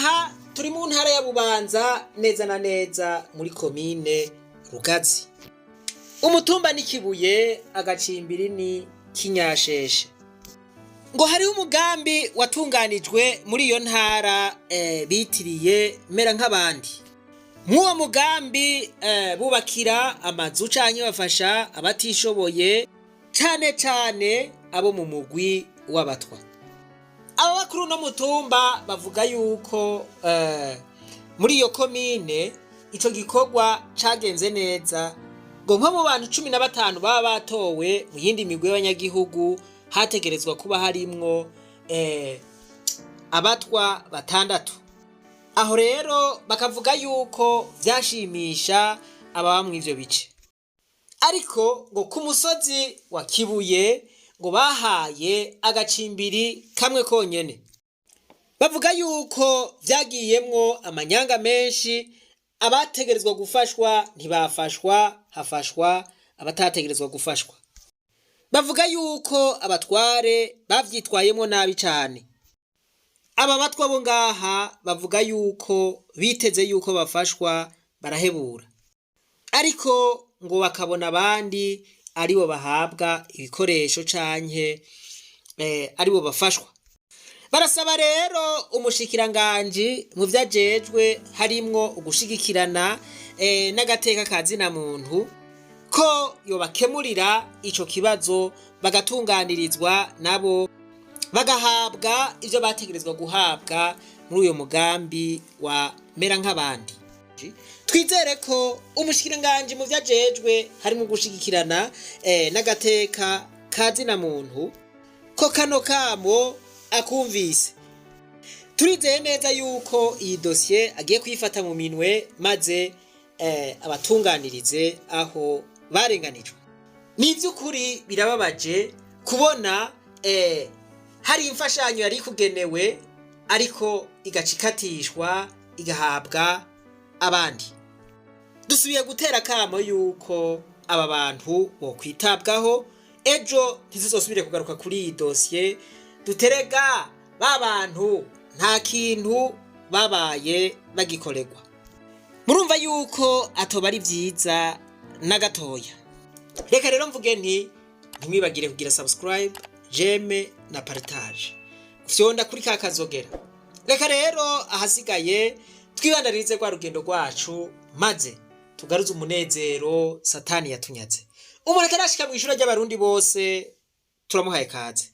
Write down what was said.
Aha turi mu ntara ya Bubanza, neza na neza muri komine Rugazi, umutumba n'ikibuye, agacimbiri ni Kinyasheshe. Ngo hariho umugambi watunganijwe muri iyo ntara bitiriye Mera nk'abandi. Mw'uwo mugambi bubakira amazu canke bafasha abatishoboye, cane cane abo mu mugwi w'abatwa. Abo bakuru no mutumba bavuga yuko muri iyo komine ico gikorwa cagenze neza. Ngo nko mu bantu 15 baba batowe mu yindi migwi y'abanyagihugu, hategerezwa kuba harimwo abatwa batandatu. Aho rero bakavuga yuko vyashimisha ababa mw'ivyo bice. Ariko ngo ku musozi wa Kibuye ngo bahaye agacimbiri kamwe konyene. Bavuga yuko vyagiyemwo amanyanga menshi, abategerezwa gufashwa ntibafashwa, hafashwa abatategerezwa gufashwa. Bavuga yuko abatware bavyitwayemwo nabi cane. Aba batwa bo ngaha bavuga yuko biteze yuko bafashwa barahebura, ariko ngo bakabona abandi aribo bahabwa ibikoresho canke aribo bafashwa. Barasaba rero umushikiranganji mu vyo ajejwe harimwo ugushigikirana n'agateka ka zina muntu ko yobakemurira ico kibazo, bagatunganirizwa nabo bagahabwa ivyo bategerezwa guhabwa muri uyo mugambi wa Mera nk'abandi. Twizere ko umushikiranganji mu vyo ajejwe harimwo gushigikirana n'agateka ka zina muntu ko kano kamo akumvise. Turizeye neza yuko iyi dosiye agiye kuyifata mu minwe maze abatunganirize aho barenganijwe. Ni iby'ukuri birababaje kubona hari imfashanyo yari kugenewe ariko igaca ikatishwa igahabwa abandi. Dusubiye gutera akamo yuko aba bantu bokwitabwaho, ejo ntizizosubire kugaruka kuri iyi dosiye duterega ba bantu nta kintu babaye bagikorerwa. Murumva yuko atoba ari byiza na gatoya. Reka rero mvuge nti ntimwibagire kugira subscribe, j'aime na partage, fyonda kuri ka kazogera. Reka rero ahasigaye twibandanirize rwa rugendo rwacu maze tugaruze umunezero Satani yatunyaze. Umuntu atarashika mu ishuri ry'abarundi bose turamuhaye kaze.